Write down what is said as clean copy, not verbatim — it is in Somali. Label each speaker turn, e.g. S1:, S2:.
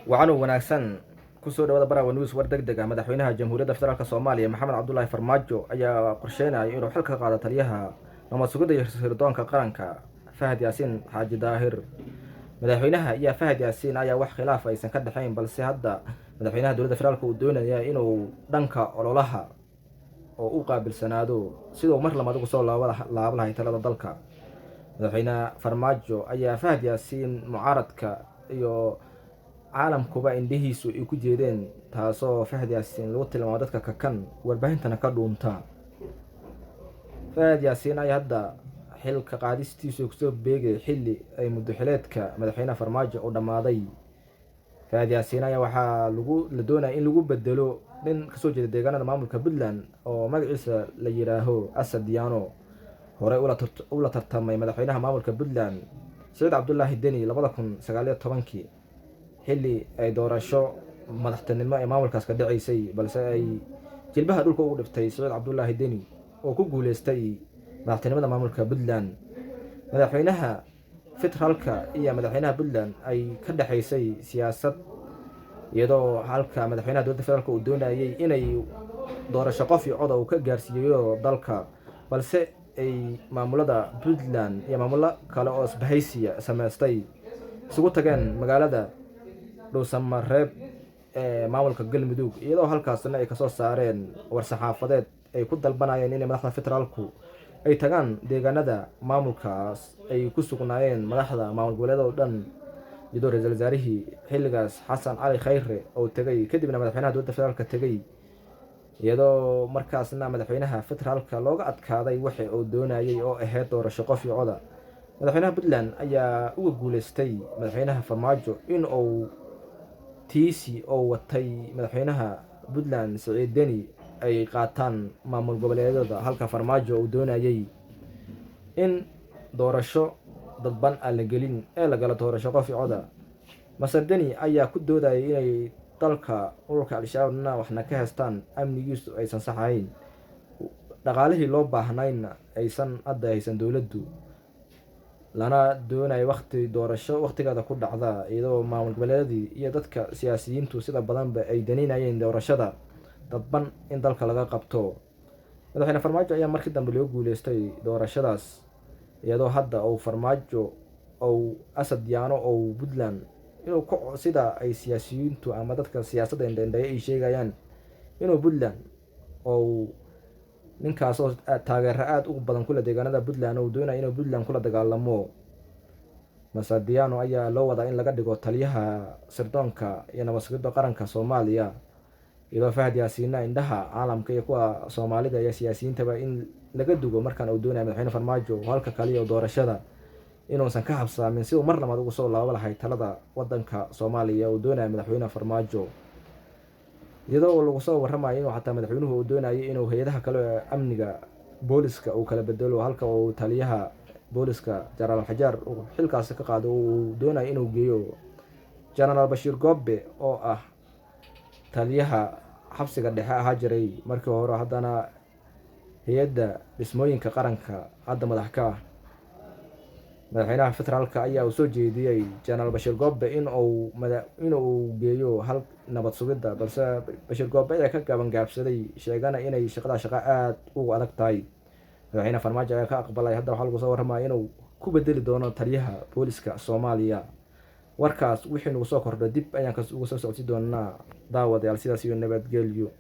S1: Wacanuu wanaagsan, kusoo dhawaada Barawa News. War deg deg ah: madaxweynaha Jamhuuriyadda Federaalk Soomaaliya Maxamed Cabdulaahi Farmaajo ayaa qorsheynaya inuu xil ka qaado taliyaha nabad sugidda iyo sirdoonka qaranka, Fahad Yaasiin Xaaji Daahir. Madaxweynaha iyo Fahad Yaasiin ayaa wax khilaaf aysan ka dhexayn, balse hadda madaxweynaha dowladda federaalk uu doonaya inuu dhanka ololaha oo u qaabilsanaado siduu mar labaad ugu soo laaba lahay talada dalka. Madaxweyne Farmaajo ayaa Fahad Yaasiin mucaaradka iyo caalamkuba indhihiisu ay ku jeedeen, taasoo Fahad Yaasiin lagu tilmaamo dadka kakan, warbaahintana ka dhuunta. Fahad Yaasiin ayaa hadda xilka qaadistiisu kusoo beegay xilli ay muddo xileedka madaxweynaha Farmaajo uu dhammaaday. Fahad Yaasiin ayaa waxaa lagu la doonaya in lagu bedelo nin kasoo jeeda deegaanada maamulka Puntland oo magaciisa la yidhaaho Asad Diyaano, horey ula tartamay madaxweynaha maamulka Puntland Saciid Cabdulaahi Deni 2019-kii, xilli ay doorasho madaxtinimo ee maamulkaas ka dhaceysay, balse ay jilbaha dhulka ugu dhiftay Saciid Cabdulaahi Deni oo ku guuleystay madaxtinimada maamulka Puntland. Madaxweynaha federaalka iyo madaxweynaha Puntland ay ka dhexaysay siyaasad, iyadoo halka madaxweynaha dowladda federaalk uu doonayay inay doorasho qof iyo coda uu ka gaarsiiyo dalka, balse ay maamulada Puntland iyo maamulo kale oo isbahaysiya sameystay isugu tageen magaalada Dhuusamareeb ee maamulka Galmudug, iyadoo halkaasna ay kasoo saareen war-saxaafadeed ay ku dalbanayeen inay madaxda federaalku ay tagaan deegaanada maamulkaas ay ku sugnaayeen madaxda maamul goboleed oo dhan, iyadoo ra-iisul wasaarihii xilligaas Xasan Cali Khayre oo tegay, kadibna madaxweynaha dowladda federaalka tegay, iyadoo markaasna madaxweynaha federaalka looga adkaaday waxa uu doonayay oo ahayd doorasho qof iyo coda. Madaxweynaha Puntland ayaa uga guuleystay madaxweynaha Farmaajo in uu tiisi oo watay madaxweynaha Puntland Siciid Deni ay qaataan maamul goboleedyada, halka Farmaajo uu doonayay in doorasho dadban aan la gelin ee lagala doorasho qof iyo coda. Masar Deni ayaa ku doodayay inay dalka ururka Al-Shabaabna waxna ka haystaan, amnigiisu aysan sax ahayn, dhaqaalihii loo baahnaynna aysan hadda haysan dowladdu, lana doonayo wakti doorasho waktigeeda ku dhacda, iyadoo maamul goboleedyadii iyo dadka siyaasiyiintu sida badanba ay daneynayeen doorashada dadban in dalka laga qabto. Madaxweyne Farmaajo ayaa markii dambe loo guuleystay doorashadaas, iyadoo hadda uu Farmaajo ou Asad Diyaano ou Puntland inuu ku sida ay siyaasiyiintu ama dadka siyaasadda indhendheeye ay sheegayaan inuu Puntland ou ninkaasoo taageero aada ugu badan kula deegaanada Puntland uu doonaya inuu Puntland kula dagaalamo. Masadiano ayaa loo wadaa in laga dhigo taliyaha sirdoonka iyo nabad sugidda qaranka Soomaaliya, iyadoo Fahad Yaasiina indhaha caalamka iyo kuwa Soomaalida iyo siyaasiyiintaba in laga dugo markaan uu doonaya madaxweyne Farmaajo halka kaliya doorashada inuusan ka habsaamin si uu mar labaad ugu soo laabo lahay talada wadanka Soomaaliya uu doonaya madaxweyne Farmaajo, iyadoo lagu soo warramayo inuu xataa madaxweynuhu uu doonayay inuu hay-adaha kale ee amniga booliska uu kala bedelo, halka uu taliyaha booliska Jenaraal Xajaar uu xilkaasi ka qaado, uu doonayo inuu geeyo Jenaraal Bashiir Goobe oo ah taliyaha xabsiga dhexe ahaa jiray markii hore, haddana hay-adda dhismooyinka qaranka hadda madax ka ah. Madaxweynaha federaalka ayaa uu soo jeediyey Jenaraal Bashiir Goobe inuu geeyo hal nabad sugidda, balse Bashiir Goobe ayaa ka gabangaabsaday, sheegana inay shaqada shaqo aada ugu adag tahay. Madaxweyne Farmaajo ayaa ka aqbalay. Hadda waxaa lagu soo warramaya inuu ku bedeli doono taliyaha booliska Soomaaliya. Warkaas wixii nagu soo kordho dib ayaan ugu soo socodsi doonaa, daawadayaal. Sidaas iyo nabadgelyo.